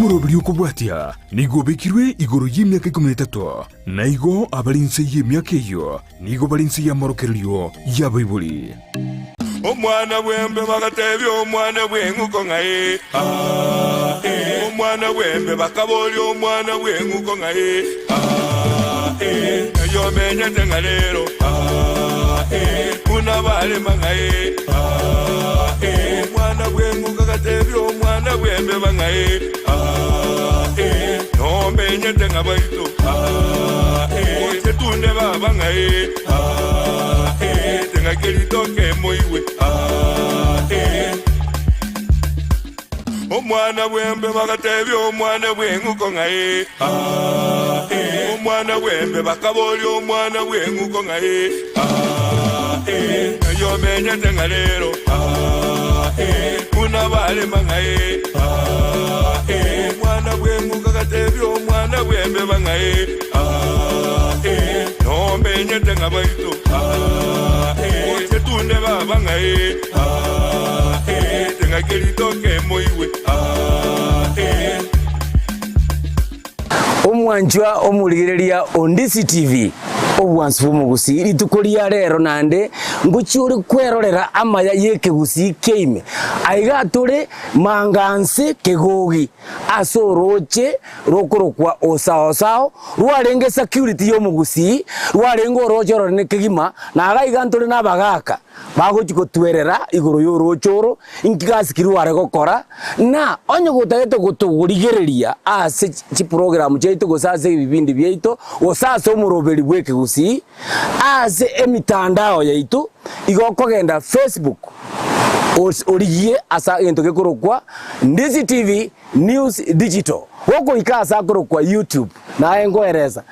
Omoroberi okobwatia nigo obekirwe igoro y'emiaka ikomi na etato, na igo abare inse y'emiaka eyio nigo bare inse y'amorokererio y'abaibori. Omwana bw'embe bagatebia omwana bw'eng'uko ng'a ee, aa, ee. Omwana bw'embe bakaboria omwana bw'eng'uko ng'a ee, aa, ee. Ng'ai omenyete ng'a rero, aa, ee. Buna barema ng'a ee, aa, ee. Omwana bw'eng'uko agatebia omwana bw'embeba ng'a ee, aa, ee. Nomenyete ng'a baito, aa, ee. Oche tunde baba ng'a ee, aa, ee. Teng'aki ritoke moigwe, aa, ee. Omwana bw'embe bagatebia omwana bw'eng'uko ng'a ee, aa, ee. Omwana bw'embe bakaboria omwana bw'eng'uko ng'a ee, aa, ee. Ng'ai omenyete ng'a rero, aa, ee. Buna barema ng'a ee, aa, ee. Omwana bw'eng'uko agatebia omwana bw'embeba ng'a ee, aa, ee. Nomenyete ng'a baito, aa, ee. Oche tunde baba ng'a ee, aa, ee. Teng'aki ritoke moigwe, aa, ee. Omwanchwa omorigereria o Ndisi TV, obwansu bw'omogusii, rituko ria rero naende ngochia ore kwerorera amaya y'ekegusii kiaime. Aiga tore Manganse Kegogi ase orooche rokorokwa Osaosao rwarenge security y'omogusii, rwarenge orooche oronene kegima, na iga iga ntore nabagaaka bagochia gotwerera igoro y'orooche oro, inki gasi ki rware gokora, na onye gotagete gotogorigereria ase chiprogramu chiaito gose ase ebibindi biaito, gose ase omoroberi bw'ekegusii, ase emitandao yaito, igo okogenda Facebook, origie ase egento gekorokwa Ndisi TV News Digital. Gokoika ase akorokwa YouTube, naye nkoeresa,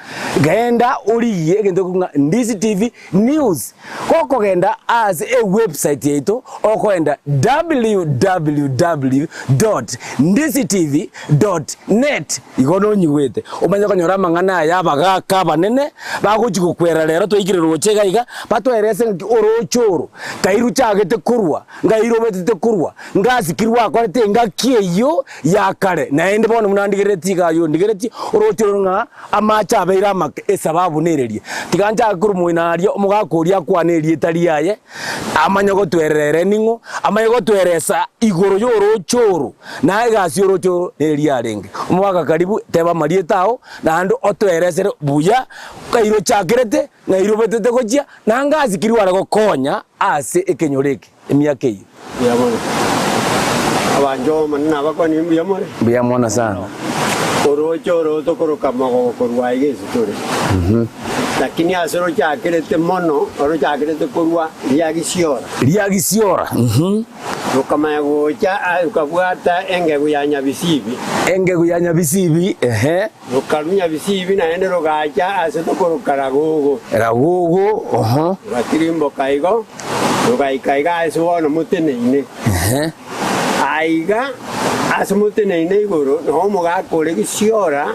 genda origie egento gekorokwa ng'a Ndisi TV News. Gokogenda ase ewebsite yaito, okoenda www dot ndisitv dot net, igo nonyigwete, omanye konyora amang'ana aya y'abagaaka abanene bagochia gokwera rero twaikire roche iga iga, batwerese ng'aki oroche oro, kai ruchagete korwa, ngai robetete korwa, ngasi ki rwakorete engaki eyio ya kare, naende bono buna ndigereretie iga ayio ndigeretie oroche oro ng'a amache abeire amake, esababu nereria. Tiga nchake korwa moino aria, omogaka oria akwane erieta riaye, amanye gotwerera ere ning'o, amanye gotweresa igoro y'orooche oro, na egasi y'orooche oro neria arenge. Omogaka karibu, teba amarieta ao, naende otweresere buya, ngai rochakerete, ng'ai robetete gochia, na ngasi ki rware gokonya ase ekenyoro eke emiaka eyio. Mbuya mono. Abanchwa b'Omonene nabakwanie mbuya more. Mbuya mono sana. Orooche oro tokoroka mogogo korwa aiga ase tore. Lakini ase rochakerete mono, orochakerete korwa riagisiora. Riagisiora. Rokamanya gocha rokabwata engegu ya Nyabisibi. Engegu ya Nyabisibi, ehe. Rokarua Nyabisibi naende rogacha ase tokoroka Ragogo. Ragogo, oho. Rogatirimboka igo, rogaika iga ase bono moteneine. Ehe. Aiga ase moteneine igoro nao omogaka ore gesiora,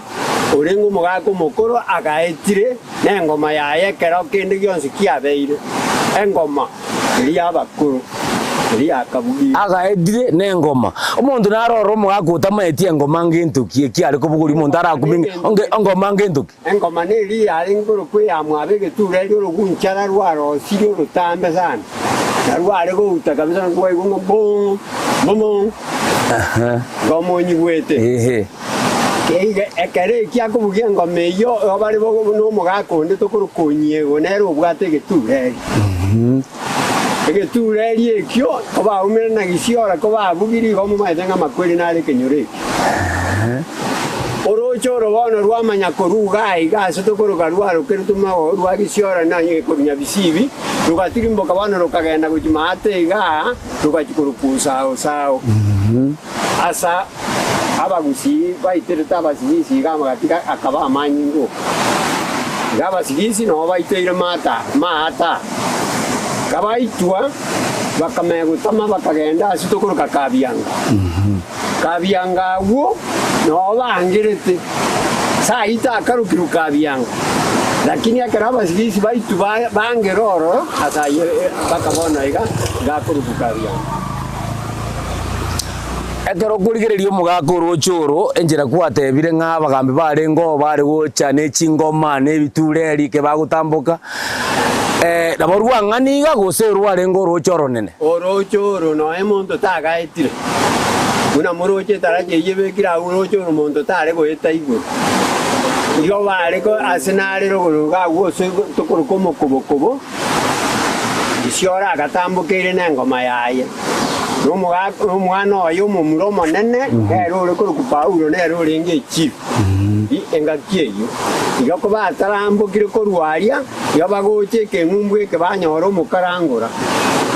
orenge omogaka omokoro, agaetire nengoma yaye ekero kende gionsi kiabeire, engoma eria y'abakoro, eria yakabugire. Agaetire nengoma. Omonto nare ororo omogaka otamaeti engoma ngento ki eki are kobogoria omonto arakumie ng'a engoma ngento ki. Engoma neria yarenge korokwa eyamwabo egetura eria orogunchara rwarosirie orotambe sana, na rware gouta kabisa na kwaigwa ng'a bong, bomo, igo monyigwete. Ehe. Keiga ekero ekio akobugia engoma eyio, igo bare bo na omogaka onde tokorokwa Onyiego, nere obwate egetura erio. Egetura erio ekio, kobaumire na gisiora, kobabugirie, igo momaete ng'a amakweri nare ekenyoro ekio. Orooche oro bono rwamanya korwa iga aiga ase tokoroka rwarokeretwe magoro rwa Gisiora na korwa Nyabisibi, rogatirimboka bono rokagenda gochia maate igaa, rogachia korokwa Usao-sao. Ase Abagusii baiterete Abasigisi iga amagati akaba amanyinga oka. Iga Abasigisi nabo baiteire Maata, Maata. Kabaitwa, bakamanya gotama bakagenda ase tokoroka Kabianga. Kabianga agwo nao bangerete, Saita akarokirwe Kabianga. Lakini ekero Abasigisi baitwa ba- bangera ororo, ase ayio mpaka bono iga ngakorokwa Kabianga. Ekero okorigereria omogaka orooche oro, enchera gwatebire ng'a abagambi barenge oo bare gocha ne chingoma na ebitureri eke bagotamboka, nabo rwang'ana iga gose rwarenge orooche oronene? Orooche oro nonya monto tagaetire, buna morooche etaracha eyio ebekire agwo orooche oro monto tare goeta igoro. Igo bare ase nare rogoro iga agwo ase tokoroka omokobokobo, Isiora agatambokeire nengoma yaye, na omwana oye omomura omonene, nere ore korokwa Paulo, nere orenge echifu engaki eyio. Igo kobatarambokire korwa aria, igo bagocha ekeng'umbu eke banyora omokarangora.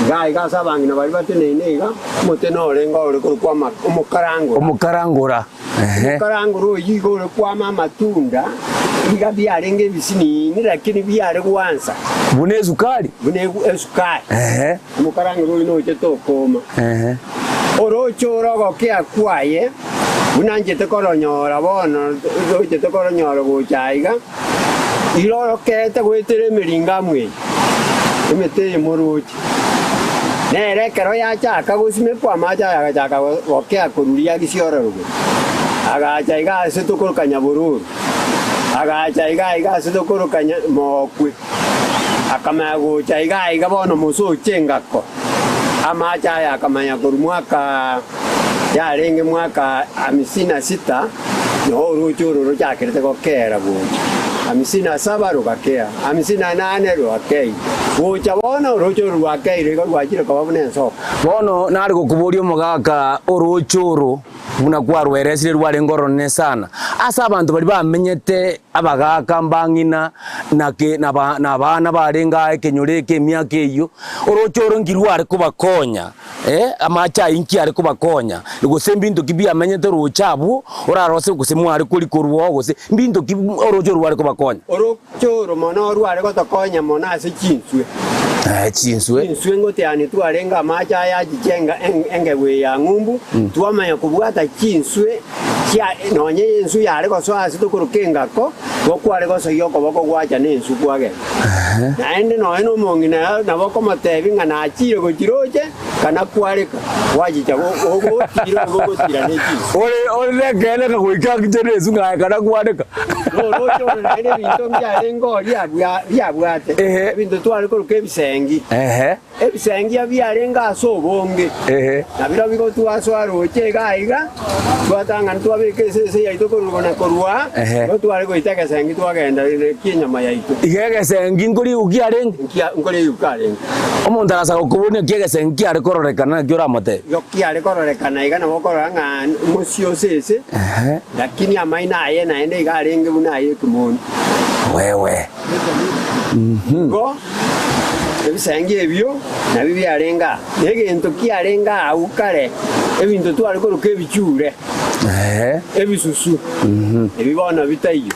Iga iga ase abang'ina baria bateneine iga, omote norenge ore korokwa omokarangora. Omokarangora. Omokarangora oyio igo ore kwama amatunda, iga biarenge ebisinini, lakini biare gwansa. Buna esukari. Buna esukari. Omokarangora oyio nochete okooma. Oroche ore ogokea kwaye, buna nchete koronyora bono, rochete koronyora gocha aiga, irorokete goetera emeringamu eye, emete eye moroche. Nere ekero yachaka gosimekwa amache aye agachaka gokea korwa riagisi ororo Agacha iga ase tokoroka Nyabororo, agacha iga aiga ase tokoroka Mookwe, akamanya gocha iga aiga bono mosoche engako. Amache aya akamanya korwa mwaka yarenge mwaka hamsini na sita, noo oroche oro rochakerete gokera gocha. Hamsini na saba rogakea, hamsini na nane rogakei, gocha bono oroche oro rwakeire igo rwachire koba buna ensoko. Bono nare gokoboria omogaka orooche oro, buna kwarweresire rwarenge oronene sana, ase abanto baria bamenyete abagaaka mbang'ina na ke na na abana barenge aa ekenyoro eke emiaka eyio, orooche oro nki rware kobakonya eh, amache ayio nki are kobakonya, gose mbinto ki biamenyete roche abwo, orarose gose mware koria korwa oo gose mbinto ki orooche oro rware kobakonya? Orooche oro mono rware gotokonya mono ase chinswe. Chinswe. Chinswe ngoteani twarenge amache aya achiche engegu eye ya ng'umbu, twamanya kobwata chinswe chia nonye enswe yare gosoa ase tokoroka engako, igo kware gosoyia okoboko gwacha nenswe kwagenda. Naende nonye nomong'ina nabo okomotebia ng'a nachire gochiroche, kana kwareka, gwachicha gogotira igo ogotira ne chinswe. Ore ore nekeene ng'a goika ngiche nenswe ng'a aye kana kwareka. Noroche ore naende ebinto mbiarenge oria biabwate, ebinto tware koroka ebisengi. Ebisengi biarenge ase obonge, na birobio igo twasoa roche iga aiga, twatang'ana twabeka esese yaito korwa na korwa, igo tware goita egesengi twagenda ki'enyama yaito. Iga egesengi nkoriigwa kiarenge? Nkoriigwa kiarenge. Omonto agasa gokoboria naki egesengi kiare kororekana, naki oramotebie? Igo kiare kororekana iga nabo okorora ng'a mosio osese, lakini amaino aye naende iga arenge buna ay'ekemoni. Wewe. Igo ebisengi ebio nabio biarenge aa. Na egento kiarenge agwo kare, ebinto tware koroka ebichure, ebisusu, ebi bono bitaiyo.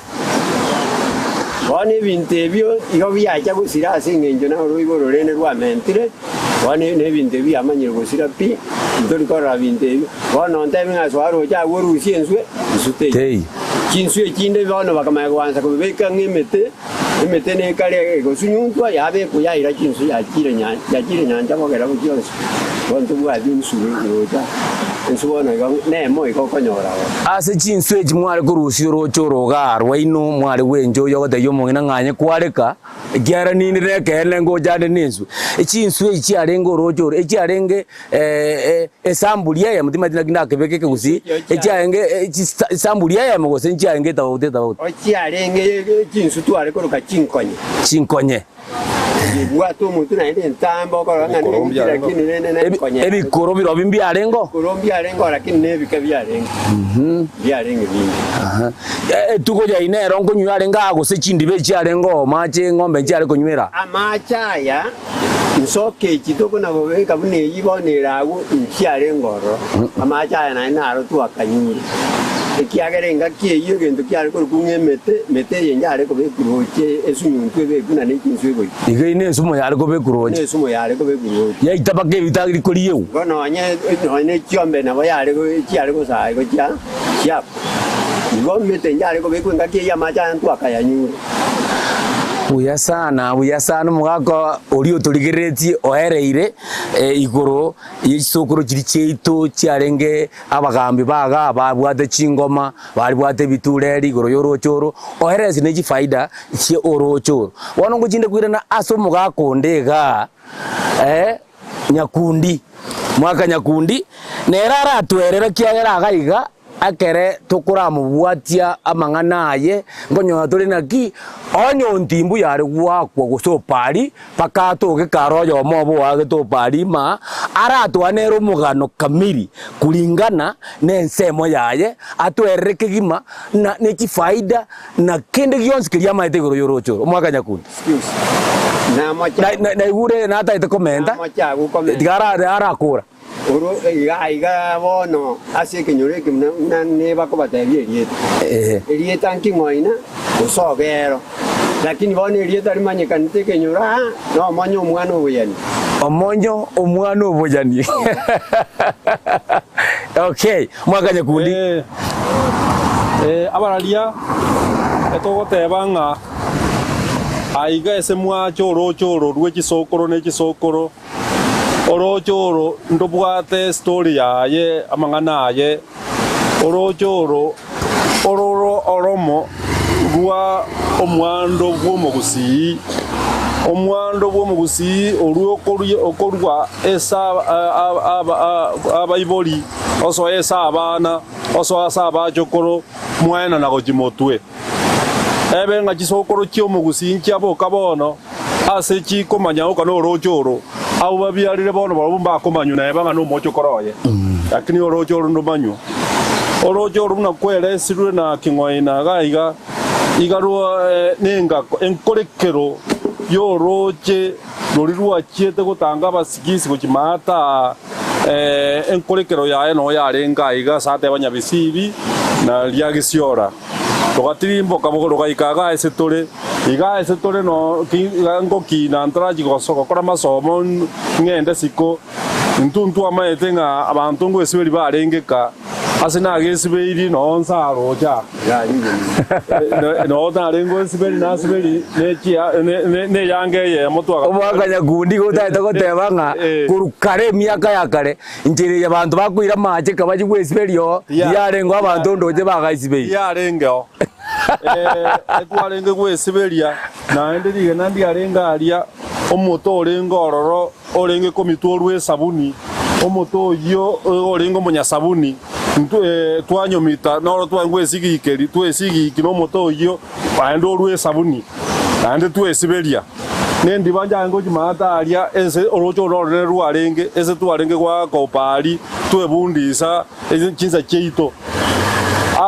Bono ebinto ebio igo biacha gosira ase engencho noroibo rorende rwamentire, bono nebinto ebi biamanyire gosira pi, ntori korora binto ebio. Bono ontebi ng'a soa roche agwo orusie enswe, enswe teiyo. Chinswe echinde bono bakamanya goansa kobibeka ng'a emete, emete nekare egosunyuntwa, yabekwa yaira chinswe yachiire yachiire nyancha bogera chionsi. Bono tobwati enswe roche aa. Enswe bono igo nemo igo okonyora ororo. Ase chinswe echi mware korusia orooche oro igaa rwaino, mware gwencha oyio ogotebia omong'ina ng'a aye kwareka, ekiagera ninde nekeene ngocha ande nenswe. Chinswe echi chiarenge orooche oro, echiarenge Esamburi eyemo, timanyeti naki ndakebeke ekegusii, echiarenge esamburi eyemo gose nchiarenge etofauti etofauti. Chiarenge chinsu tware koroka chinkonye. Chinkonye. Chibwate omotwe naende entambe okorora ng'a nebike lakini rende nenkonye. Ebikoro birobio mbiarenge oo? Ebikoro mbiarenge oo lakini nebike biarenge. Mbiarenge binge. Etugo yaino ero nkonywa yarenge aa gose chindiba echiarenge oo amache eng'ombe nchiare konywera? Amache aya Insoka echi tokona-kobeka buna eyio bono ere agwo nchiarenge ororo, amache aya naende naro twakanyure, ekiagera engaki eyio egento kiare korokwa ng'a emete, emete eye yare kobekwa roche esunyuntu ebekwe na ne chinsu egoika. Iga eye nesumo yare kobekwa roche. Nesumo yare kobekwa roche. Yaita mpaka ebitagiri koriegwa. Igo nonye nonye ne chiombe nabo yare chiare gosaa igo chia chiakwa. Igo emete yare kobekwa engaki eyio amache aya ntwakayanyure. Buya sana, buya sana omogaka oria otorigereretie oereire igoro ye chisokoro chiria chiaito chiarenge abagambi ba igaa babwate chingoma, baribwate ebitureri igoro ya oroche oro, oerese ne chifaida chia oroche oro. Bono ngochinde koirana ase omogaka onde igaa Nyakundi, mwaka Nyakundi, nere aratwerere ekiagera iga iga Ekere tokoramobwatia amang'ana aye, nkonyora tore naki, onye ontimbu yare goakwa gose opari, mpaka atoke kare oyomo obo oagete opari ima, aratwane ere omogano kamiri kulingana nensemo yaye, atwerere kegima na ne chifaida na kende gionsi keria amaete igoro y'oroche oro. Omwaka nyakundi. Excuse. Na- na- Naigure natagete komenta, tiga ara- arakora. Oro iga aiga bono ase ekenyoro eke buna buna nebakobatebia erieta. Ehe. Erieta nking'oina gose obero. Lakini bono erieta rimanyekanete ekenyoro aa nomonye omwana oboyani. Omonyo omwana oboyani. Okay, mwaka nyakundi. Eh, eh, abararia etogoteba ng'a aiga ase mwache oroche oro rwe chisokoro ne chisokoro Orooche oro ndobwate estori yaye, amang'ana aye. Orooche oro ororo oromo rwa omwando bw'omogusii. Omwando bw'omogusii orwo okorwa ase abaibori, osoe ase abana, osoe ase abachokoro, mwaenana gochia motwe. Ebe ng'a chisokoro chi'omogusii nchiaboka bono ase chikomanya oka norooche oro, abwo babiarire bono barabwo mbakomanywa neba ng'a nomochokoro oye. Lakini orooche oro ndomanywe. Orooche oro buna kweresirwe na king'oina iga iga, iga nengako enkorekero y'orooche roria rwachiete gotanga abasigisi gochia maata aa, enkorekero yaye noo yarenge aiga ase ateba Nyabisibi na Riagisiora. Rogatirimboka rogaika iga ase tore, iga ase tore no iga ngokina ntarachia gokora amasomo ng'ende siko, intwe ntwamaete ng'a abanto ngwesiberia barenge ka. Ase nagesibeiri noo nsaroche aa, noo narenge onsiberi nasiberi neyanga eyemo twagakora. Omwaka nyakundi igo otagete goteba ng'a korwa kare emiaka ya kare, enchera eye abanto bakoira amache ekaba chigwesiberia oo, tiyarengeo abanto ndoche bagaesibeiri. Tiyarengeo. Etwarenge gwesiberia, naende rigena ndiarenge aria, omote orenge ororo. orenge komitwa esabuni, omote oyio orenge omonyasabuni, intwe twanyomita noro twangwa esigikeri, twesigiki nomote oyio, naende orue esabuni, naende twesiberia. Nendiba njange gochia maate aria ense oroche oro oronene rwarenge, ase twarenge goaka opari, twebundisa chinsa chiaito.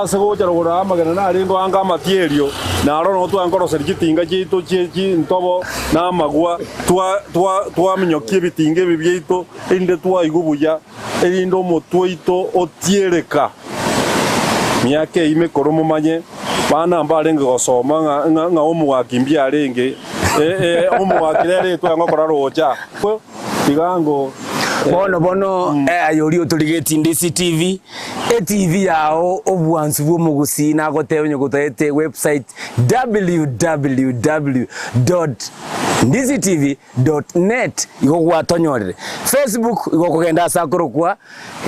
Ase gocha rogoro amagena narenge oanga amatierio, na aro nao twarenge koroseria chitinga chiaito chie chintobo na amagwa, twaminyokia ebitinga ebi biaito, erinde twaigwa buya, erinde omotwe oito otiereka. Miaka eyio mekoro momanye, bana mbarenge gosoma ng'a ng'a omogaki mbiarenge, omogaki rero etwarenge gokora rocha. Tiga ngo. Bono bono aye oria otorigetie Ndisi TV, etv yao obwansu bw'omogusii nagoteba onye gotaete website www dot ndisitv dot net igo gwatonyorire. Facebook igo okogenda ase akorokwa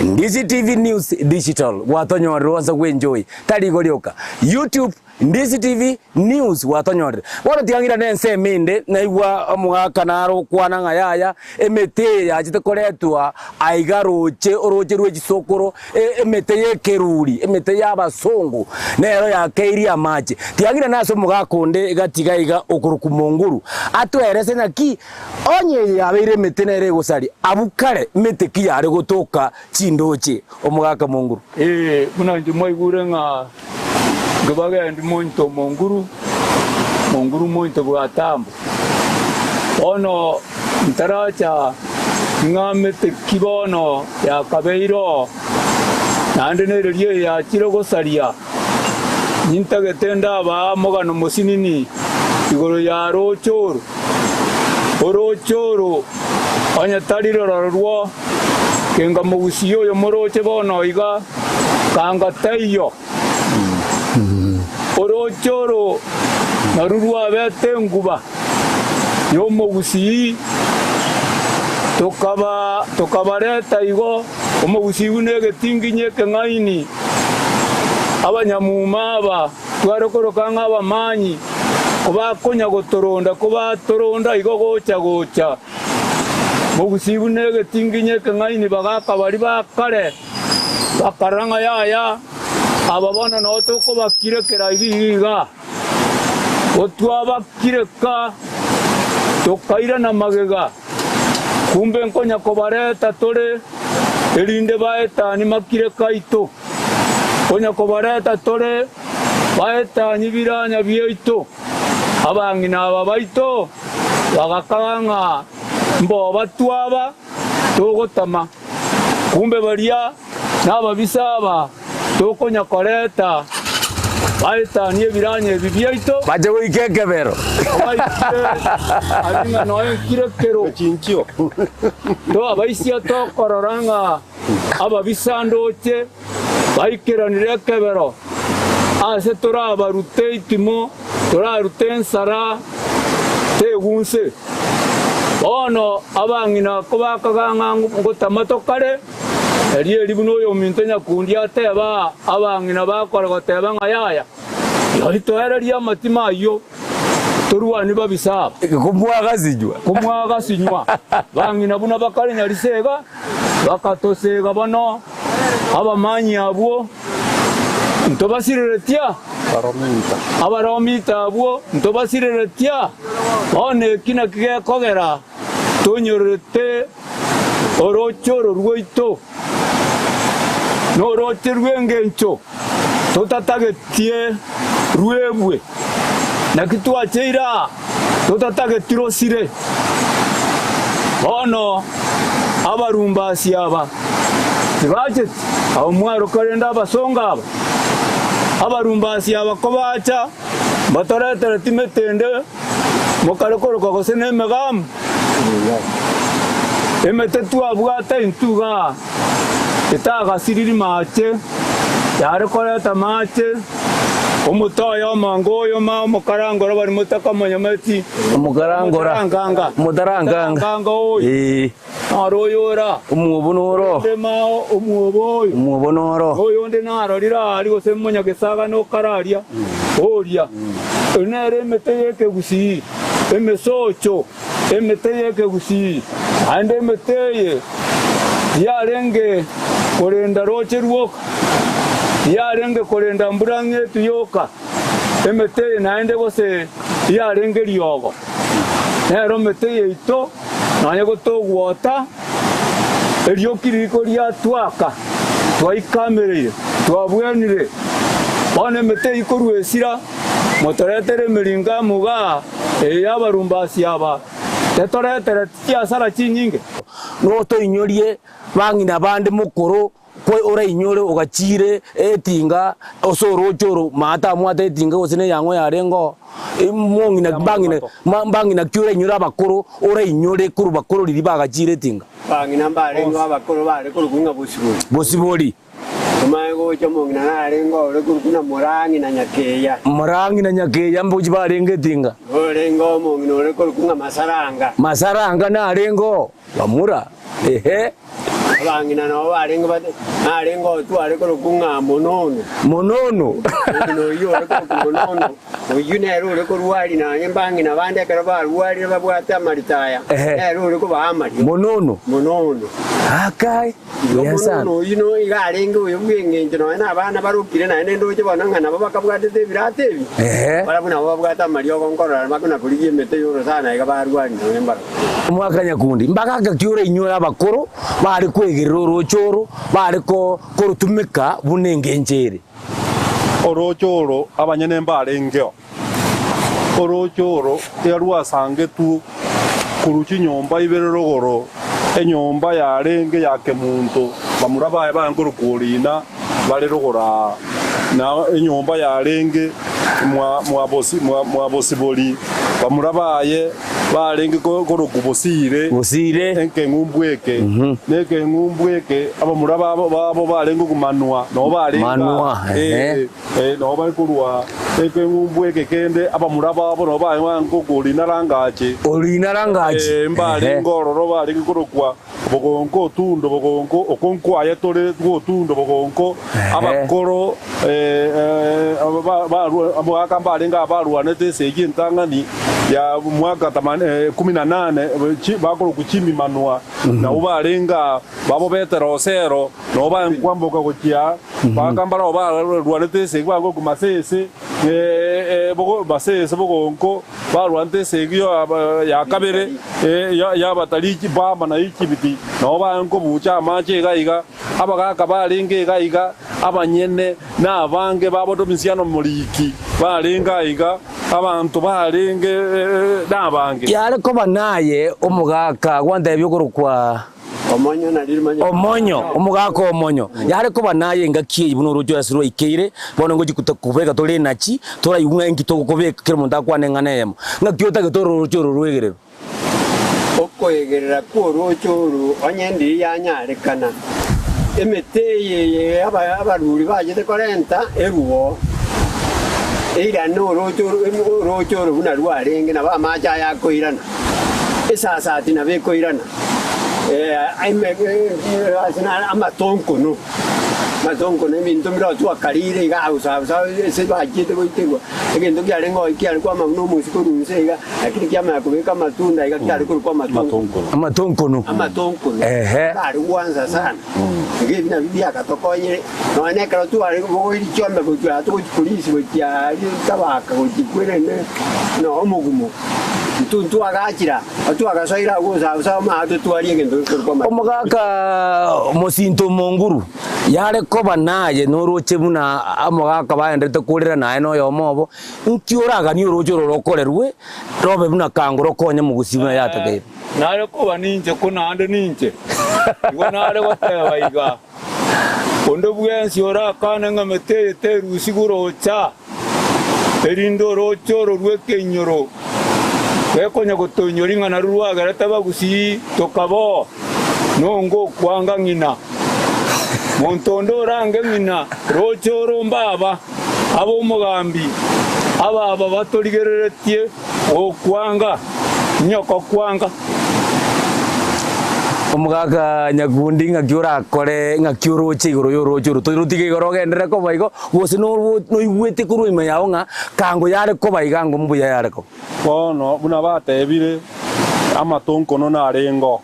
Ndisi TV News Digital gwatonyorire onse gwenjoy tari igo rioka YouTube Ndisi TV News gwatonyorire. Bono tiga ng'irane ensemo ende, naigwa omogaka naro gokwana ng'a yaya, emete eye yachete koretwa aiga roche, oroche rwe chisokoro, emete y'ekeruri, emete y'abasongo, nero yakeirie amache. Tiga ng'irane ase omogaka onde gati iga iga okorokwa Monguru, atwerese naki onye eye yabeire emete nere egosaria, abwo kare mete ki yare gotoka chindoche? Omogaka Monguru. Ee, buna inche mwaigure ng'a nkebagendi monto omonguru, monguru monto bw'atambo. Bono ntaracha ng'amete ki bono yakabeire oo, naende nereria eye yachire gosaria, nintagete ndabaa omogano mosinini igoro ya rooche oro. Orooche oro onye tari rororo rwo kenga mogusie oyo morooche bono iga, kanga taiyo. Orooche oro. Naru rwabete enguba y'omogusii, tokaba tokabareta igo, omogusii buna egetinginyi ekeng'aini, abanyamuma aba tware koroka ng'a abamanyi, kobakonya gotoronda kobatoronda igo gocha gocha. Mogusii buna egetinginyi ekeng'aini bagaka baria ba kare, bakarora ng'a yaya, aba bono nao tokobakirekera iga iga iga. Gotwabakireka tokairana magega, kumbe nkonya kobareta tore, erinde baetanie makireka aito. Konya kobareta tore, baetanie biranya biaito. Abang'ina aba baito bagakaga ng'a mboba twaba togotama, kumbe baria nababisa aba tokonya koreta baetanie ebiranya ebi biaito. Bache goika ekebero. Baikire aria ng'a noe nkire kero. Toabaisia tokorora ng'a ababisa ndoche baikeranire ekebero, aase torabarute itimo, torarute ensara tegunse. Bono abang'ina kobakaga ng'a ngotama tokare, erio eri buna oyominto nyakundi ateba, abang'ina bakora goteba ng'a yaya, rirorio toererie amatimo ayio, torwanie babisa aba. Komwagasinywa. Komwagasinywa, bang'ina buna bakare nyarisega, bakatosega bono abamanyi abwo ntobasireretia, abaromita abwo ntobasireretia. Bono eki nakio gekogera tonyorerete orooche oro rwaito, norooche rw'engencho totatagetie rwebwe. Naki twacheire aa totatageti rosire. Bono abarumbasi aba tibacheti abwo mwaroka rende abasongo aba. Abarumbasi aba kobacha mbatoretereti metende mokare koroka gose nemegamu. Emete twabwate intwe igaa etagasiriri mache, yare koreta mache. Omote oyomo ngoyoma omokarangora baria motakamonyometi, Omokarangora. omotaranganga, Omotaranganga. omotaranganga oyo, Ee. noro oyo ora, Omwobo noro. orende mao omwobo oyo, Omwobo noro. oyonde narorire aria gose omonyagesaga nokararia oria. Eri nere emete y'ekegusii, emesocho, emete y'ekegusii, naende emete eye tiyarenge korenda roche rwoka, tiyarenge korenda mbura ng'etu yoka, emete eye naende gose tiyarenge riogo. Nero emete yaito nonya gotogwota, erioki ririko riatwaka, twaikamereire, twabwenire. Bono emete eyio korwa esira, motoretere emeringo amo igaa, eye y'abarumbasi aba, tetoretereti chiasara chinyinge. Notoinyorie bang'ina bande mokoro Kwe orainyore ogachiire etinga ase orooche oro maate amwate etinga gose neyang'o yarenge oo, mong'ina bang'ina mbang'ina ki orainyore abakoro orainyore korwa bakoro riria bagachiire etinga? Bang'ina mbarenge abakoro bare korokwa ng'a Bosibori. Bosibori. Omanye gocha omong'ina narenge ore korokwa ng'a Morang'i na Nyakeya. Morang'i na Nyakeya mbochi barenge etinga. Orenge omong'ina ore korokwa ng'a Masaranga. Masaranga narenge oo. Bamura, ehe. Abang'ina nabo barenge bate, narenge otware korokwa ng'a Monono. Monono. Omong'ina oyio ore korokwa Monono, oyio nere ore korwaria nonya mbang'ina bande ekero barwarire babwate amarita aya, Ehe. nere ore kobaa amario. Monono. Monono. Akai, Igo buya sana. Monono oyio no iga arenge oyo bw'engencho nonya na abana barokire naende ndoche bono ng'a nabo bakabwatete ebirata ebi, Ehe. barabwo nabo babwate amariogo nkorora bakona korigia emete y'orosana iga barwaria nonya mbarabwo. Omwaka nyakundi, mbagaka ki orainyore abakoro bare kwegerera orooche oro, bare korutumeka buna engencho ere? Orooche oro abanyene mbarengeo. Orooche oro tiga rwasangetwe korwa chinyomba ibere rogoro, enyomba yarenge ya kemunto, bamura baye barenge korokwa Orina, bare rogoro aa, na enyomba yarenge mwa Bosibori, bamura baye barenge korokwa Bosire, Bosire. ekeng'umbu eke, na ekeng'umbu eke abamura babo barenge komanwa, nabo barenge Manwa, aa, ehe. nabo bare korwa. Ekeng'umbu eke kende abamura babo nabo baye korina rangache. Orina rangachi. Ee, mbarenge ororo barenge korokwa Bogonko otundo bogonko, oko nkwaye tore gwotundo bogonko, abakoro omogaka mbarenge abarwanete esegi entang'ani ya mwaka kumi na nane, bakorokwa chimimanwa, nabwo barenge aa, babobete rosero, nabo bakwamboka gochia aa, baka mbarabwo barwanete esegi bakorokwa masese, masese bogonko. Barwanete esegi ya kabere y'abatari bama na Ejipiti, nabo barenge kobuucha amache iga iga. Abagaaka barenge iga iga, abanyene na abange babo Domisiano omoriki barenge aiga, abanto barenge nabange. Yare koba naye omogaka gwantebia okorokwa. Omonyo na rirmanyo. Omonyo, omogaka omonyo, yare koba naye engaki eye buna oroche ase rwaikeire, bono ngochia kobeka tore enachi, toraigwe ng'a inki togokobeka kera omonto akwane eng'ana eyemo. Ng'aki otagete ororoche oro rwegererwe? Okoegerera kw'orooche oro onye ndiri yanyarekana, emete eye abaruri bachete korenta eruo, eirane orooche orooche oro buna rwarenge, nabo amache aya akoirana, esasati nabo ekoirana. Amatonkono, amatonkono ebinto mbire twakarire iga ausa ausa ase bachiete goiterwa, egento kiarenge oo kiare kwama buna omosie korwa inse iga, lakini kiamanya kobeka amatunda iga kiare korokwa amatonkono. Amatonkono. Amatonkono, Ehe. kare gwansa sana, iga ebi nabio biagatokonyire, nonya na ekero tware bogoiria chiombe gochia togochia korisia gochia aria tabaka gochia kwerende na omogumo, intwe ntwagachira. Twagasoire agwo bosa bosa totwarie egento gekorokwa amatuko. Omogaka mosinto omonguru yare koba naye noroche buna omogaka baenderete korera naye noyomo obo, nki oraganie oroche oro rokorerwe robe buna kango rokonye mogusii buna yatakeire? Nare koba ninche ko naende ninche, igo nare goteba iga, Onde bwensi orakane ng'a emete eye terusigwe rocha, erinde orooche oro rw'ekeinyoro gekonya gotoinyora ing'a narwo rwagerete abagusii tokaboo, nongo okwanga ng'ina. Monto onde orange ng'ina rooche oro mbaba, abe omogambi, ababa batorigereretie gokwanga, nyoko kwanga. Omogaka nyakundi ng'aki orakore ng'aki oroche igoro y'orooche oro, torutige igoro ogenderere koba igo, Gose noigwete korwa ime yao ng'a kango yare koba iga ango mbuya yare koba. Bono buna batebire, amatonkono narengeo,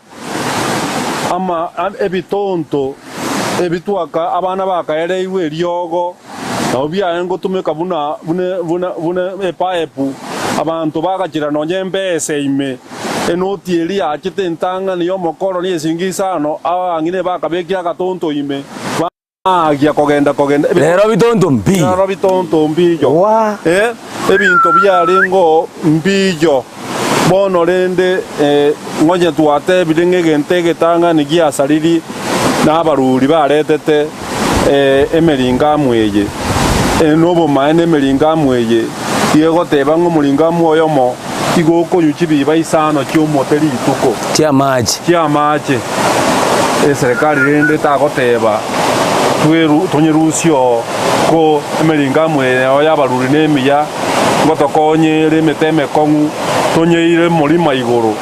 ama ebitonto ebi twaka abana bakaereirwe eriogo, nabo biarenge gotumeka buna buna buna buna epaepu, abanto bagachira nonya embese ime, enoti eria yachete entang'ani y'omokoroni eshingi isano, abang'ina bakabekire agatonto ime. Aagia kogenda kogenda Rero bitonto mbiyo. Rero bitonto mbiyo. Wa. Eh, ebinto biarengeo mbiyo. Bono rende eh, ng'onye twatebire ng'a egento egetang'ani giasariri na abaruri baretete eh, emeringamu eye eh, nobomaene emeringamu eye tiegoteba ng'a omoringamu oyomo igo okonywa chibiba isano chi'omote rituko. Chi'amache. Chi'amache. Eserekari rende tagoteba tweru tonyerusie oo, ko emeringamu eye yao y'abaruri nemiya, ngotokonye ere emete emekong'u, tonyeire omorima igoro,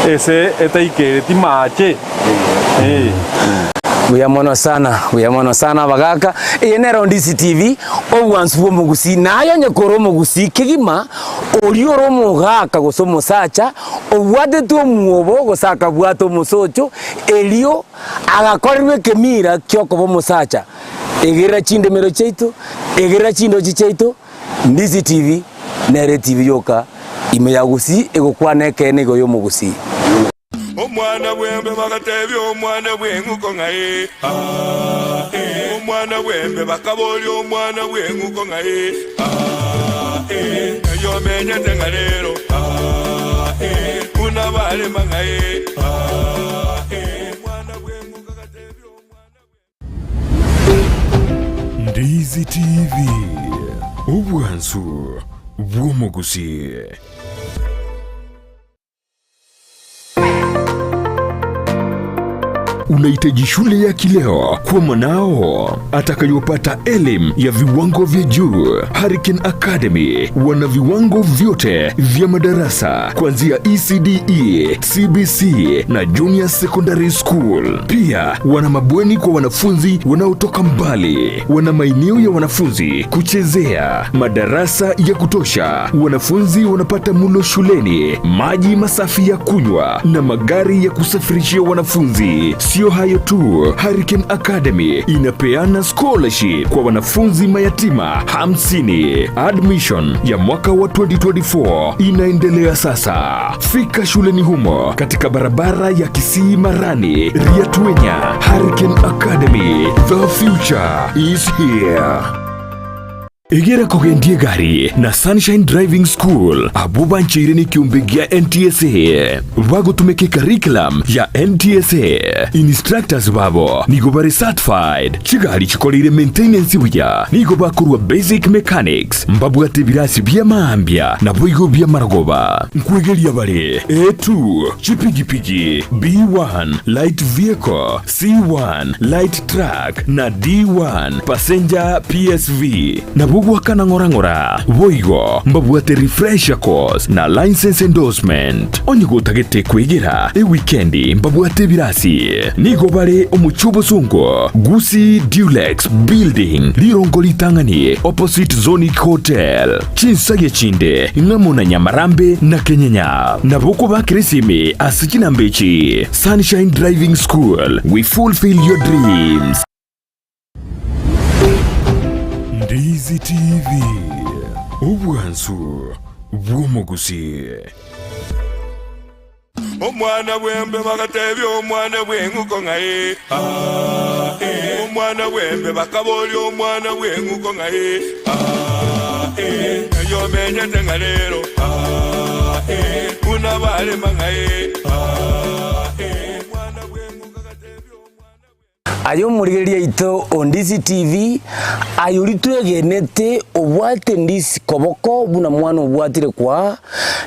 ese etaikereti mache. Ee. Buya mono sana, buya mono sana abagaka. Eye nero Ndisi TV, obwansu bw'omogusii. Naye onye kore omogusii kegima, oria ore omogaka gose omosacha, obwatete omwobo gose akabwata omosocho, erio agakorerwa ekemira ki'okoba omosacha. Egerera chindemero chiaito, egerera chindochi chiaito, Ndisi TV nere etibi yoka ime ya Gusii egokwana ekeene igoro y'omogusii. Omwana bw'embe bagatebia omwana bw'eng'uko ng'a ee, aa, ee. Omwana bw'embe bakaboria omwana bw'eng'uko ng'a ee, aa, ee. Ng'ai omenyete ng'a rero, aa, ee. Buna barema ng'a ee, aa, ee. Omwana bw'eng'uko agatebia omwana bw'eng'uko. Ndizi TV, obwansu bw'omogusii. Unahitaji shule ya kileo kwa mwanao atakayopata elimu ya viwango vya juu. Hurricane Academy wana viwango vyote vya madarasa kuanzia ECDE, CBC na Junior Secondary School. Pia wana mabweni kwa wanafunzi wanaotoka mbali, wana maeneo ya wanafunzi kuchezea, madarasa ya kutosha, wanafunzi wanapata mulo shuleni, maji masafi ya kunywa na magari ya kusafirishia wanafunzi. Sio hayo tu, Hurricane Academy inapeana scholarship kwa wanafunzi mayatima 50. Admission ya mwaka wa 2024 inaendelea sasa. Fika shuleni humo katika barabara ya Kisii Marani, Riatuenya. Hurricane Academy, the future is here. Egera kogendia egari na Sunshine Driving School abwo bancheire nekiombe gia NTSA bagotumeka ecurriculum ya NTSA. Instructors babo nigo bare certified, chigari chikoreire maintenance buya, nigo bakorwa basic mechanics, mbabwate ebirasi bia maambia naboigo bia marogoba. Nkwegeria bare A2, chipigipigi, B1, light vehicle, C1, light truck, na D1, passenger PSV. Nabo goakana ng'ora ng'ora. Boigo mbabwate refresher course na license endorsement. Onye gotagete kwegera ewikendi mbabwate ebirasi. Nigo bare omochie obosongo, Gusii Dulux Building, rirongo ritang'ani opposite Zonic Hotel. Chinsagia chinde ng'amo na Nyamarambe na Kenyenya. Nabo okobakera esimi ase chinamba echi, Sunshine Driving School, we fulfill your dreams. Ndizi TV, obwansu bw'omogusii. Omwana bw'embe bagatebia omwana bw'eng'uko ng'a ee, aa, ee. Omwana bw'embe bakaboria omwana bw'eng'uko ng'a ee, aa, ee. Ng'ai omenyete ng'a rero, aa, ee. Buna barema ng'a ee, aa, ee. Omwana bw'eng'uko agatebia omwana bw'eng'uko. Aye omorigereria oito o Ndisi TV, aye oria twegenete obwate ndisi koboko buna mwana obwatire kwaa,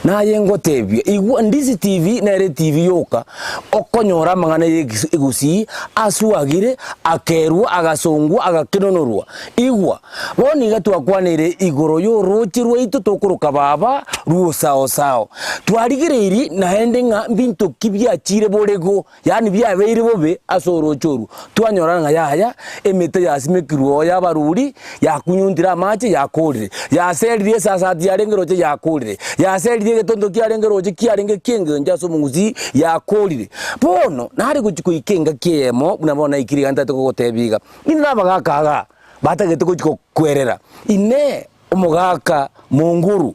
naye ngotebia, igwa Ndisi TV nere etibi yoka okonyora amang'ana ya egusii aswagire, akerwa, agasongwa, agakenonorwa. Igwa, bono iga twakwaneire igoro y'orooche rwaito tokoroka Baba rw'Osao-sao. Twarigereirie naende ng'a mbinto ki biachire borego. Yaani biabeire bobe ase orooche orwo, twanyora ng'a yaya, emete yasimekirwe oo y'abaruri, yakunyuntire amache, yakoorire, yaseririe esasati yarenge roche, yakoorire, yaseririe egetonto kiarenge roche kiarenge ki'engencho ase omong'usii, yakoorire. Bono, nare gochia goika engaki eyemo, buna bono naikire iga ntagete kogotebia iga, inwe na abagaaka igaa, batagete gochia gokwerera, Inee! Omogaka monguru,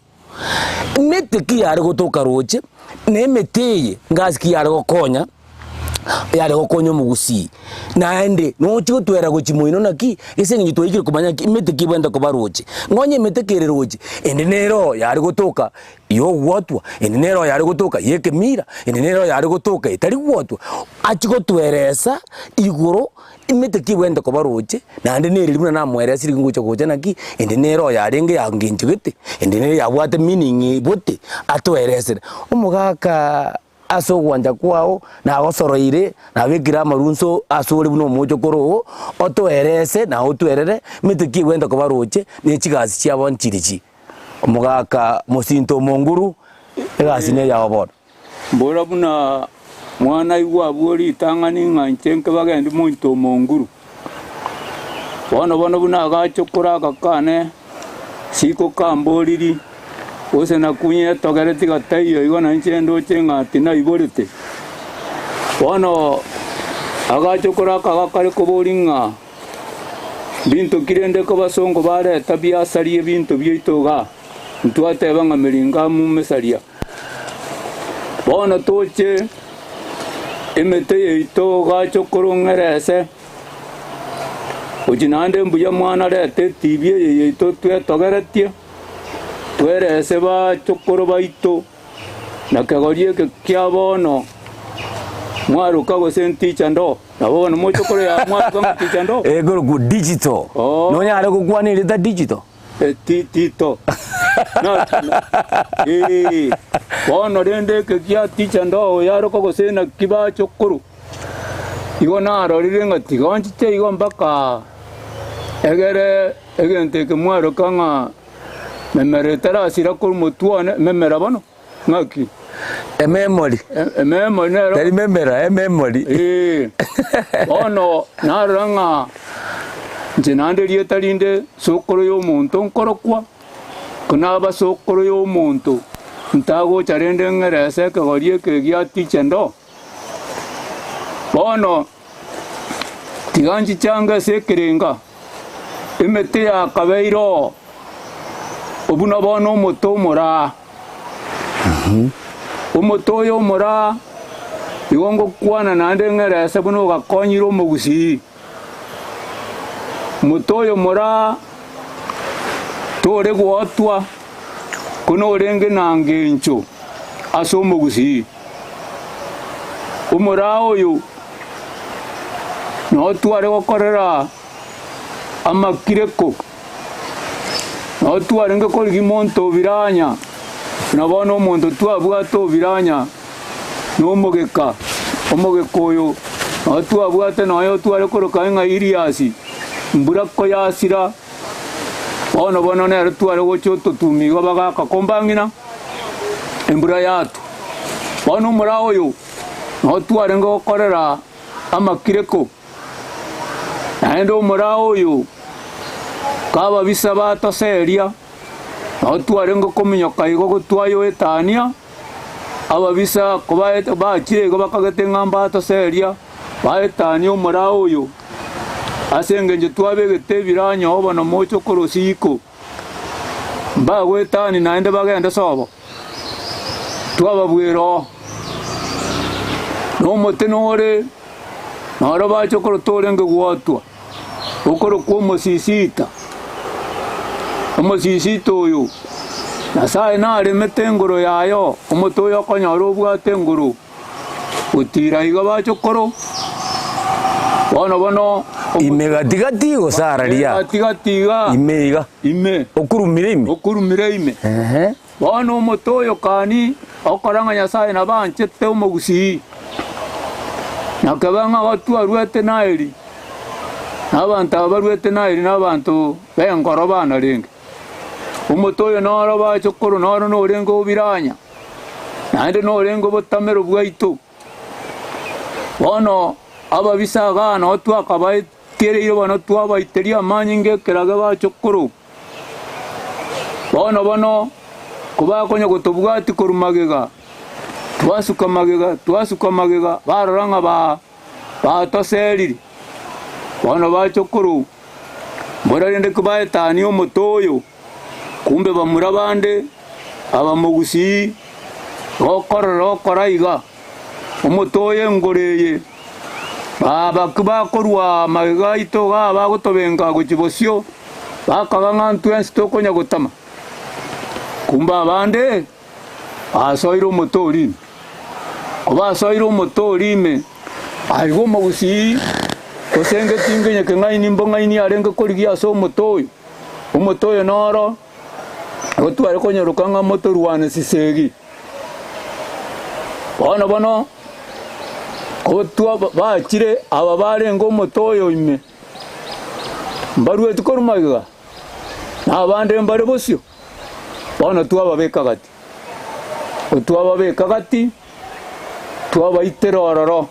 emete ki yare gotoka roche, na emete eye ngasi ki yare gokonya, yare gokonya omogusii. Naende nochia gotwera gochia moino naki, ase eng'encho twaikire komanya naki emete ki ebwenerete koba roche. Nonye emete kere roche, ende nero yare gotoka ya ogwotwa, ende nero yare gotoka ya ekemira, ende nero yare gotoka etari gwotwa. Achia gotweresa igoro. Emete ki ebwenerete koba roche, naende nereri buna namoeresire ngocha gocha naki, ende nere oyo arenge ya ngencho gete, ende nere yabwate meaning bote, atoeresere. Omogaka ase ogwancha kwao, nagosoroire, nabekire amarunso asore buna omochokoro oo, otoerese na otwerere, emete ki ebwenerete koba roche, ne chigasi chiabo nchirichi. Omogaka mosinto omonguru, egasi neyao bono. Mbora buna mwana aigwe abwo ritang'ani ng'a inche nkebagende mointo omonguru. Bono bono buna agachokora agakane, siko kamboriri, gose nakunya etogere tiga taiyo igo na inche ndoche ng'a tinaiborete. Bono agachokora akaga kare kobori ng'a mbinto ki rende kobasongo bareta biasaria ebinto biaito igaa, ntwateba ng'a meringamu mesaria. Bono toche emete yaito gacha okorong'erese, gochia naende mbuya mwana reta etibi eye yaito twetogeretie, twerese bachokoro baito, na kegori eke kia bono mwaroka gose nticha ndo, nabo bono mochokoro ya mwaroka ng'a ticha ndo. Ekorokwa digital. Oo. Nonyare gokwana erieta digital? Tito. Ee, bono rende eke gia ticha ndoo yaroka gose naki bachokoro. Igo narorire ng'a tiga nchiche igo mpaka egere egento eke mwaroka ng'a memera etarasira korwa motwe one, memera bono, ng'aki? Ememori. Ememori nero. Tari memera, ememori. Ee. Bono narora ng'a inche naende erieta rinde sokoro ya omonto nkorokwa, ko naba sokoro ya omonto, ntagocha rende ng'ere ase ekegori eke gia ticha ndo. Bono tiga nchichange ase ekerenga, emete yakabeire oo, obwo na bono omote omoraa. Omote oyo omoraa igo ngokwana naende ng'ere ase buna ogakonyire omogusii. Omote oyo omoraa tore gwotwa, ko norenge na ngencho ase omogusii. Omoraa oyo nao tware gokorera amakireko, nao twarenge korigia monto obiranya, na bono omonto twabwate obiranya nomogeka, omogeka oyo nao twabwate nonya otware koroka ng'a Iriasi, mbura koyasira, bono bono nere tware gocha ototumi igo bagaka kombang'ina. embura yatwa. Bono omoraa oyo nao twarenge gokorera amakireko, naende omoraa oyo kababisa batoseria, nao twarenge kominyoka igo gotwayoetania, ababisa kobaete bachire igo bakagete ng'a mbatoseria, baetania omoraa oyo, ase engencho twabegete ebiranyo bono moche korosia iko. Mbagoetanie naende bagende sobo, twababuera oo. Na omote nore noro bache korwa torenge gwotwa, okorokwa omosisita. Omosisita oyo, Nyasae naremete engoro yaye oo, omote oyo okonyora obwate engoro. Gotira iga bache korwa bono bono. Ime gati gati gose araria. Gati gati iga. Ime iga. Ime. Okurumire ime. Okurumire ime. Ehe. Bono omote oyo kani okora ng'a Nyasae nabo anchete omogusii, na keba ng'a gotwarwete Naeli, na abanto aba barwete Naeli nabanto b'enkoro banarenge. Omote oyo noro bache korwa noro norenge obiranya. naende norenge obotamero bwaito. Bono ababisa igaa nao twakabaetereire bono twabaiteria amanyinga ekerage bache korwa. Bono bono kobakonya gotobwatia korwa magega, twasuka magega, twasuka magega, barora ng'a ba batoserire. Bono bacha korwa, mbora rende kobaetania omote oyo. Kumbe bamura bande abamogusii gokorora okora iga, omote oyo engoro eye, baabaki bakorwa magega aito igaa bagotobenga gochia bosio, bakaga ng'a ntwensi tokonya gotama. Kumbe abande basoire omote oria ime. Kobasoire omote oria ime, aiga omogusii gose ngetingenye keng'aini mbong'aini arenge korigia ase omote oyo. Omote oyo noro otware konyoroka ng'a motorwane sisegi. Bono bono otwa bachire aba barenge omote oyo ime, mbarueti korwa magega, na abande mbare bosio, bono twababeka gati. Otwababeka gati, twabaitera ororo.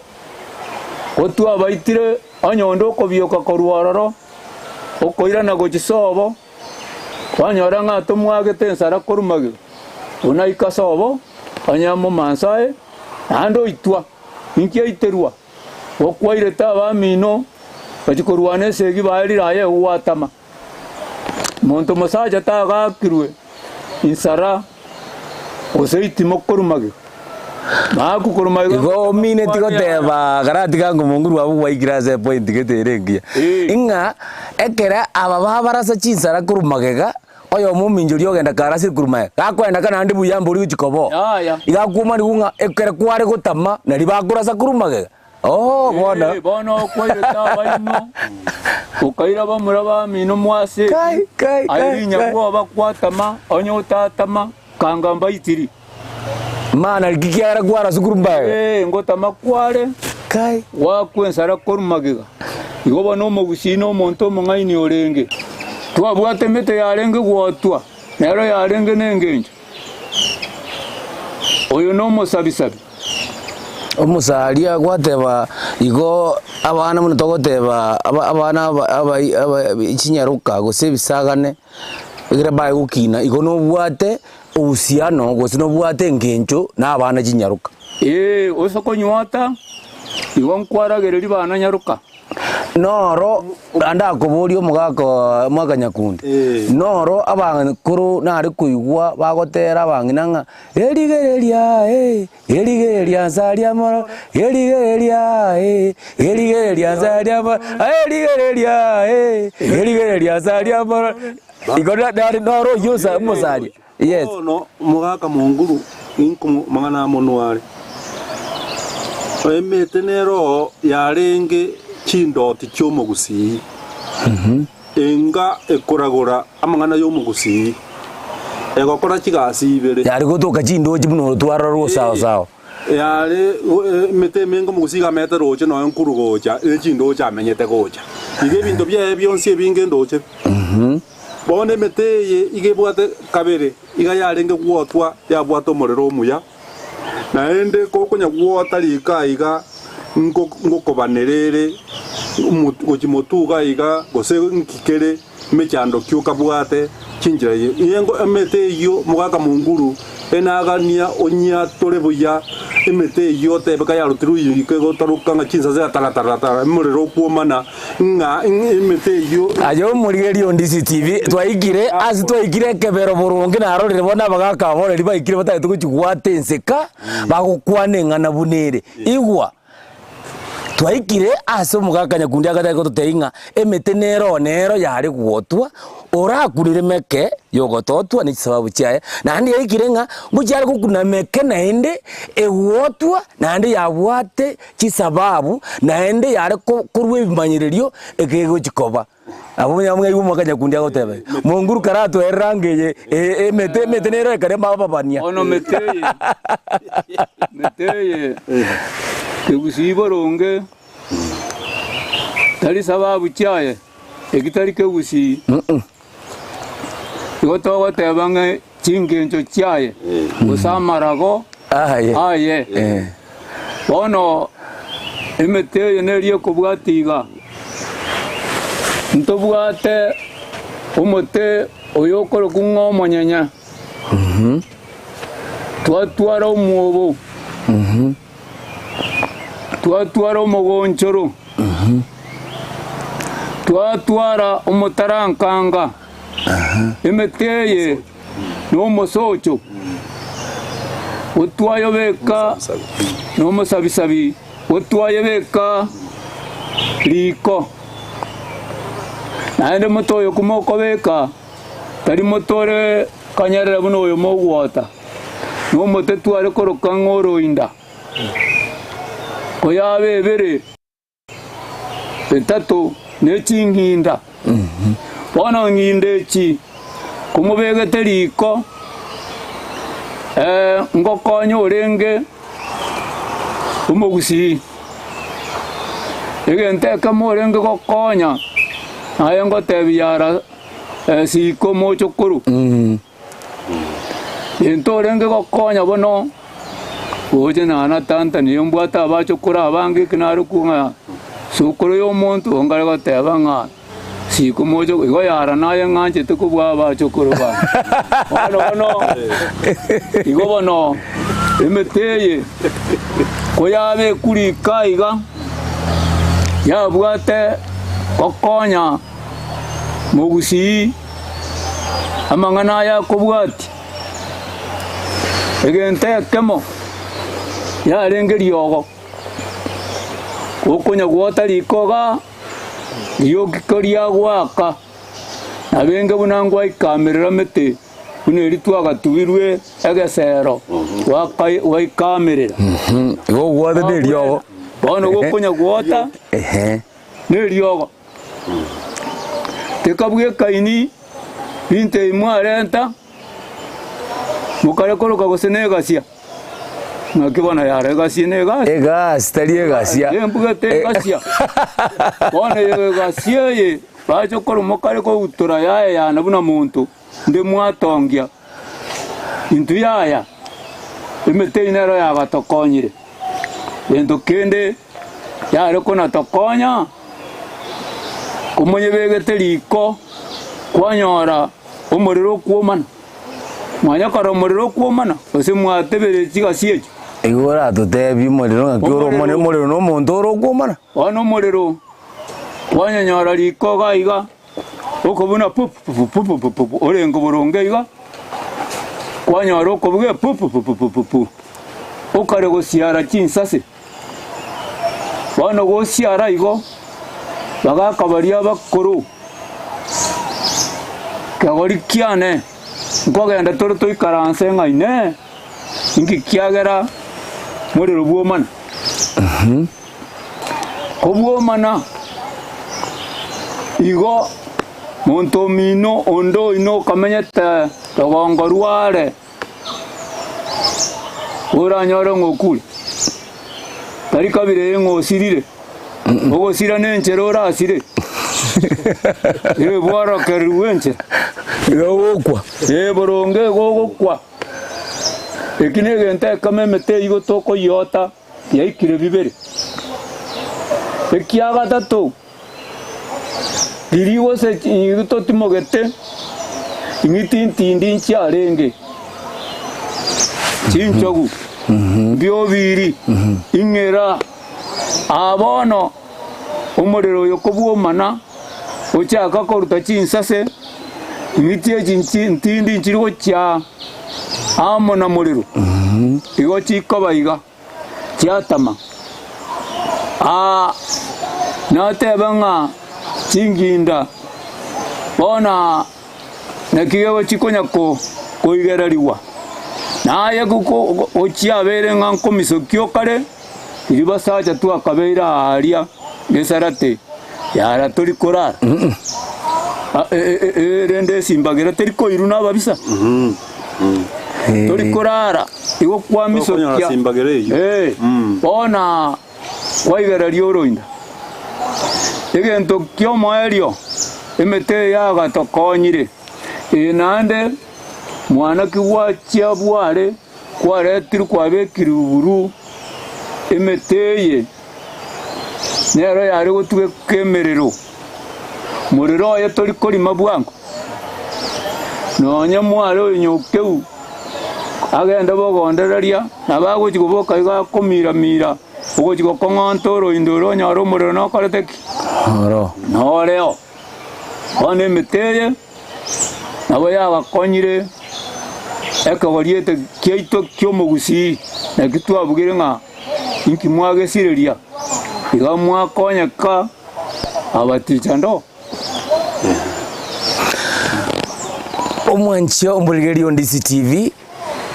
Gotwabaitire onye onde okobioka korwa ororo, Okoirana gochia sobo, kwanyora ng'a tomwagete ensara korwa magega, buna aika sobo, onye amomanso aye, naende oitwa. Inki aiterwa? Gokwairete abamino bachia korwana esegi baye riraye gwatama. Monto mosacha tagaakirwe insara gose itimo korwa magega. Maaku korwa magega. Igo omineti goteba karatiga ng'a omonguru abwo gwaikire ase epoint gete ere engiya. Ng'a ekere aba babarasa chinsara korwa magega, oyomo ominchoria ogenda karasire korwa magega, gakoenda ka naende buya mbori gochia koba oo. Yaya. Iga akwomaniwa ng'a ekere kware gotama nari bakorasa korwa magega. Oo bono. Ee, bono okwairete abaino, okaira bamura bamino mwase Kai, kai, aye kai, kai. rinyabwoba kwatama, onye otatama, kanga mbaitiri. Maana ki kiagera kwara sukuru mbaega? Ee, ngotama kware. Kai. Goakwa ensara korwa magega. Igo bono omogusii na omonto omong'aini orenge. Twabwate emete yarenge gwotwa, nero yarenge nengencho. Oyo nomosabisabi. Omosaria gwateba igo abana buna togoteba aba abana aba aba aba chinyaroka gose ebisagane, ekero baye gokina igo nobwate uhusiano gose nobwate engencho na abana chinyaroka. Ee, ose konywata, igo nkwaragereria bana nyaroka. Noro naende akoboria omogaka oo mwaka nyakundi, noro abakoro nare koigwa bagotera abang'ina ng'a erigereria eh, erigereria nsa aria moro, erigereria eh, erigereria nsa aria moro, erigereria eh, erigereria nsa aria moro. Igo nare noro oyio osa omosaria, yes. Bono omogaka monguru ninko mang'ana amonwa are. Emete nero yarenge chindoti chi'omogusii, enga ekoragora amang'ana y'omogusii, egokora chigasi ibere. Yare gotoka chindochi buna orotwaro rwa sawa sawa. Yare emete emenge omogusii iga amenyete roche nonya nkuru gocha, ne chindoche amenyete gocha. Iga ebinto biaye bionsi ebinge ndoche. Bono emete eye iga ebwate kabere, iga yarenge gwotwa yabwata omorero omuya, naende kokonya gwota riko aiga ngokobanera ere gochia motwe iga iga, gose nki kere emechando ki okabwate chinchera eyio. Emete eyio mogaka monguru enagania onyiatore buya emete eyio otebe kayarutirwe riko egotaroka ng'a chinsase tara tara tara omorero okwomana ng'a emete eyio. Aye omorigereria o Ndisi TV, twaikire ase twaikire ekebero boronge narorire bono abagaka aboreri baikire batagete gochia goata enseka, bagokwana eng'ana buna ere. Igwa, twaikire ase omogaka nyakundi agataka gototebia ng'a emete nere oo nero yare gotwa, orakunire meke yogototwa ne chisababu chiaye, naende yaikire ng'a ngochia are gokuna meke naende, egotwa naende yabwate chisababu, naende yare ko korwa ebimanyererio ekegochi koba. Abwo onye mwaigwa omwaka nyakundi agoteba iga, monguru karatwerera ange eye e- emete emete nere ekare mababania. Bono mete eye, mete eye kegusii boronge tari sababu chiaye, eki tari kegusii. Igo togoteba ng'a chingencho chiaye gose amarago Aye. aye. Eh. Bono emete eye neria ekobwatia iga, ntobwate omote oyo okorokwa ng'a omonyenya, twatwara omwobo, twatwara omogonchoro, twatwara omotarankanga, emete eye nomosocho, otwayobeka nomosabisabi, otwayebeka riko. Naende omote oyo komokobeka, tari mote ore kanyerere buna oyo mogwota, nomote tware koroka ng'a oroinda, koyaba ebere. Etato ne ching'inda. Bono ng'inda echi komobegete riko, ngokonya orenge omogusii. Egento ekemo orenge gokonya, naye ngotebia ara siko omochokoro. Gento orenge gokonya bono, gocha nana tanta nigo mbwate abachokoro abange eki narokwo ng'a sokoro ya omonto nkare goteba ng'a siko moche igo yara naye ng'anchete kobua abachokoro bane. Bono bono, igo bono emete eye koyabekwa riko aiga, yabwate gokonya Mogusii amang'ana aya akobwatia, egento ekemo yarenge riogo, okonya gwota riko igaa, rioki koriagoaka, nabenge buna ngwaikamerera mete buna eria twagatuirwe egesero, gwaikamerera. Igo ogwate neriogo. Bono gokonya gwota neriogo. Tekabwekaini binto ebi mwarenta, mokare koroka gose negasia. Naki bono yare egasi na egasi. Egasi tari egasia. Embugete egasia. Bono egasi eye bache korwa mokare koutora yaye yana buna monto, nde mwatongia. Intwe yaya, emete eyio nero yagatokonyire. Gento kende yare konatokonya, komonyebegete riko, kwanyora omorero okwomana. Mwanya korora omorero okwomana, gose mwatebire chigasi echio. Igo oratotebie omorero ng'aki ore omone, Omorero. omorero na omonto ore okwomana. Bono omorero kwanyonyora riko iga iga, okobuna pu-pu-pu-pu-pu-pu-pu, orenge boronge iga, kwanyora okobugia pu-pu-pu-pu-pu-pu, okare gosiara chinsase. Bono gosiara igo, bagaka baria abakoro, Kegori kiane, nkogenda tore toikaranse ng'a Inee, inki kiagera morero bw'omana? Kobwomana igo, monto omino onde oino okamenyete rogongo rware, Oranyore ng'a okure, tari kabere eye ng'a osirire, ogosira nenchera orasire, ee bworokererigwe enchera. Iga ogokwa. Ee boronge igo ogokwa. Eki negento ekemo emete eyio tokoyiota yaikire bibere. Ekia gatato, Riria gose nigo totimogete, ing'iti ntindi nchiarenge, chinchogu, mbiobiri, ing'era. Aa bono omorero oyo kobwomana, ochaka koruta chinsase, ing'iti echi nchi ntindi nchiri gochia amo na morero, igo chikoba iga. Chiatama. Aa, natebe ng'a chinginda bono naki gegochia konya koigererigwa. Naye gochiabeire ng'a nkomisokia okare, riria basacha twakabeire aaria gesarate yara tori korara. Rende esimbagera teri koirwa nababisa. Tori korara igo kwamisokia. Tokonyora simbagera eyio. Eh, bono kwaigereria oroinda. Egento ki'omoerio emete eye yagatokonyire, eye naende mwana ki gwachia bware kwaretirwe kwabekirwe buru emete eye nero yare gotugeka emerero. Morero oye tori korima bwango, nonya mware oyo nyokeu agende bogondereria, nabo agochia koboka iga akomira-mira, ogochia gokong'onta oroindo oro onyore omorero nokorete ki? Oro. Noreo. Bono emete eye nabo yabakonyire ekegori eke kiaito ki'omogusii, naki twabugire ng'a inki mwagesireria, iga mwakonyeka abaticha ndo. Omwanchia omorigereria o Ndisi TV,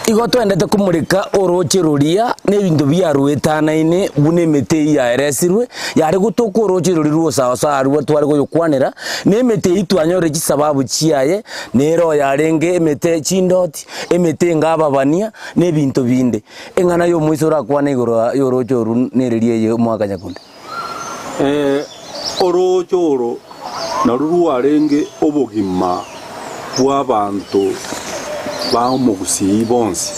igo twendete komoreka orooche roria na ebinto biaruetanaine buna emete eyio yaeresirwe, yare gotoka orooche roria rw'osaosa arwo tware koyokwanera, na emete eyio twanyorire chisababu chiaye, nero yarenge emete chindoti, emete enga ababania, na ebinto binde. Eng'ana y'omoiso orakwane igoro y'orooche oru nereria eye omwaka nyakunde. Orooche oro narwo rwarenge obogima bw'abanto ba omogusii bonsi.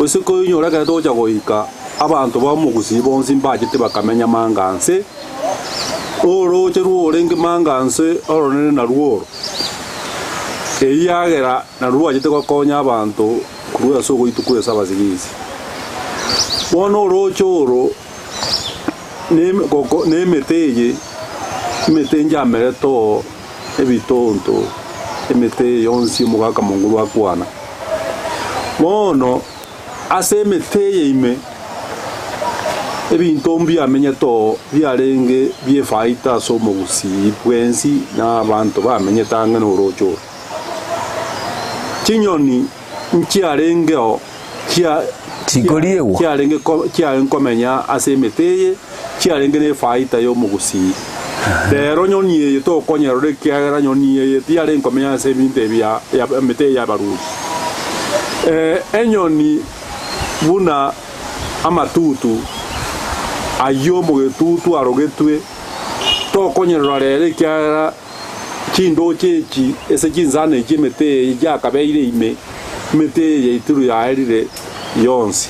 Ase koinyora ekero togocha goika, abanto ba omogusii bonsi mbachete bakamenya manga nse, orooche rworenge manga nse oronene narwo oro, eyio yagera narwo rwachete gokonya abanto korwa ase ogoitwa kw'ense abasigisi. Bono orooche oro. Nemete eye, emete njamerete oo ebitonto, emete eye yonsi omogaka monguru akwana. Bono ase emete eye ime, ebinto mbiamenyete oo biarenge bi'efaita ase omogusii bwensi na abanto bamenyete ang'e norooche oro. Chinyoni nchiarengeo chia Chikoriegwa. chiarenge ko- chiarenge komenya ase emete eye, chiarenge nefaita y'omogusii. Rero nyoni eye tokonyerora ekiagera nyoni eye tiyarenge komenya ase ebinto ebi ya ya emete eye y'abaruoti. Enyoni buna. Amatutu ayio omogetutu arogetwe, tokonyerora rero ekiagera chindoche echi ase chinsana echi emete eye yakabeire ime, emete eye yaitiru yaerire yonsi.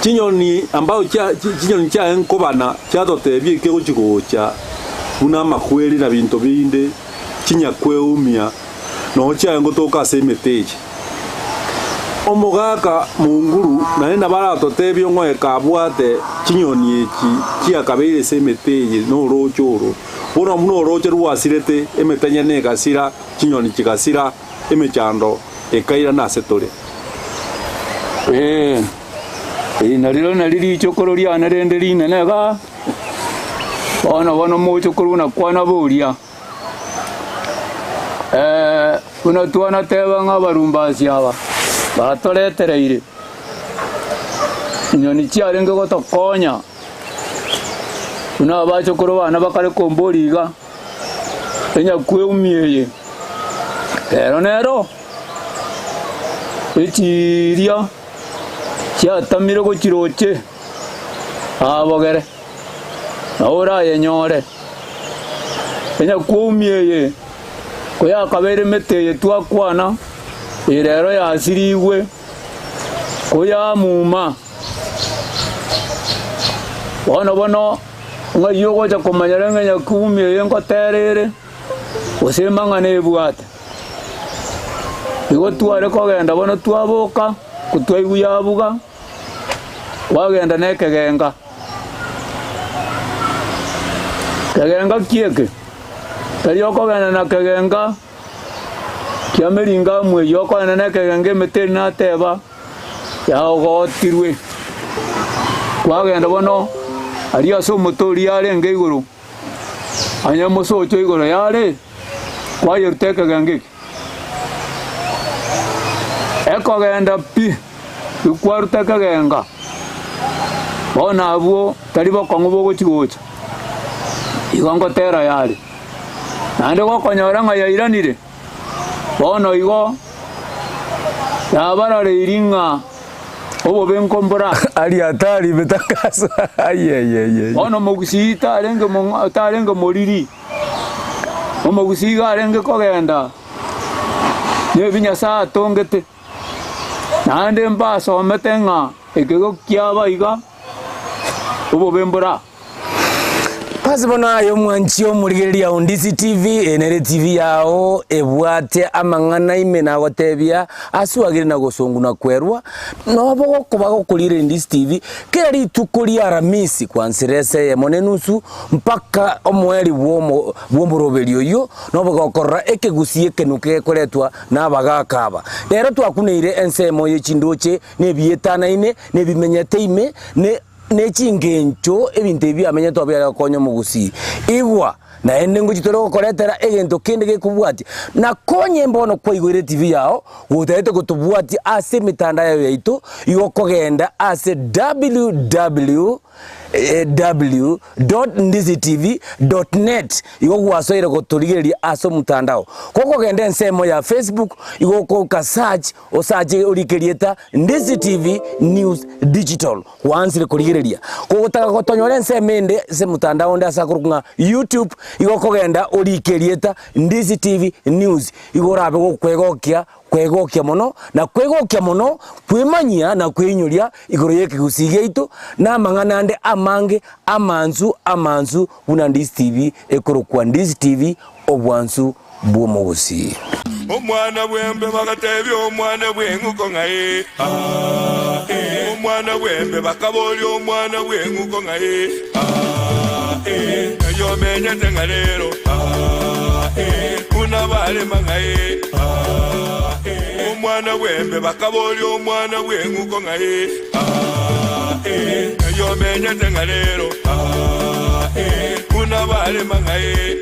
Chinyoni ambao chia chinyoni chiaye nkobana chiatotebia eke gochi gocha buna amakweri na binto binde chinyakweumia nonya chiaye ngotoka ase emete eye. Omogaka monguru naende nabo aratotebie ng'oe abwate chinyoni echi chiakabeire ase emete eye na orooche oro. Bono buna orooche rwasirete, emetenya negasira, chinyoni chigasira, emechando ekairana ase tore. Ee, eri nariro nari richokoro riane rende rinene igaa. Bono bono mochokoro buna kwana boria. Buna twanateba ng'a abarumbasi aba batoretereire chinyoni chiarenge gotokonya, buna abachokoro bane bakare komboria iga, enyakweumia eye, ero nero echiria chiatamire gochiroche abogere. Nabo orayenyore. Enyakwoumia eye koyakabeire emete eye twakwana, eye rero yasirigwe, koyamuma. Bono bono ng'ai ogocha komanyera ng'a enyakuumia eye ngotera ere, gose emang'ana ebwate. Igo tware kogenda bono twaboka, kotwaigwa yabuga. Kwagenda nekegenga. Kegenga ki eke? Tari okogenda na kegenga kia meringamu eyio, okogenda na ekegenga emete eria nateba yaogotirwe. Kwagenda bono aria ase omote oria arenge igoro, onye mosocho igoro yare, kwayeruta ekegenga eke. Ekogenda pi, tikwaruta ekegenga, bono abwo tari bokong'u bogochi gocha, igo ngotera yare. Naende gokonyora ng'a yairanire, bono igo yabarareirie ng'a obobe nkombora. Aria atari imetangazo ayeyeyeye. Bono omogusii tarenge mong'o tarenge moriri. Omogusii iga arenge kogenda nebi Nyasae atongete, naende mbasomete ng'a ekego kiaba iga, obobe mbora. Ase bono aye omwanchi omorigereria o Ndisi TV, eye nere TV yao ebwate amang'ana ime nagotebia aswagire na gosongu na kwerwa, nobo gokoba gokorigereria Ndisi TV kera rituko ria Aramisi kwansera ese eyemo na enusu Mpaka omoerio bw'omoroberio oyio nobe gokorora ekegusii ekenuke gekoretwa nabagaaka aba. Rero twakuneire ensemo ye chindoche na ebietanaine, na ebimenyete ime, ne ne chingencho ebinto ebi biamenyete oo biare gokonya omogusii. Igwa, naende ngochia tore gokoretera egento kende gekobwatia. Na konye mbono kwaigoire etibi yao, gotagete gotobwatia ase emetandao yaito, igo okogenda ase www. www.ndizitv.net igo gwasoire gotorigereria ase omotandao. Gokogenda ensemo ya Facebook igo okoka search osache orike erieta Ndizi TV News Digital gwansire korigereria. Kogotaka gotonyora ensemo ende ase omotandao onde ase akorokwa ng'a YouTube igo okogenda orike erieta Ndizi TV News igo orabe gokwegokia Kwegokia mono, na kwegokia mono, kwemanyia na kweinyoria igoro y'ekegusii giaito, na amang'ana ande amange amansu amansu buna Ndisi TV ekorokwa Ndisi TV obwansu bw'omogusii. Omwana bw'embe bagatebia omwana bw'eng'uko ng'a ee, aa, ee. Omwana bw'embe bakaboria omwana bw'eng'uko ng'a ee, aa, ee. Ng'ai omenyete ng'a rero, aa, ee. Buna barema ng'a ee, aa, ee. Omwana bw'embe bakaboria omwana bw'eng'uko ng'a ee, aa, ee. Ng'ai omenyete ng'a rero, aa, ee. Buna barema ng'a ee.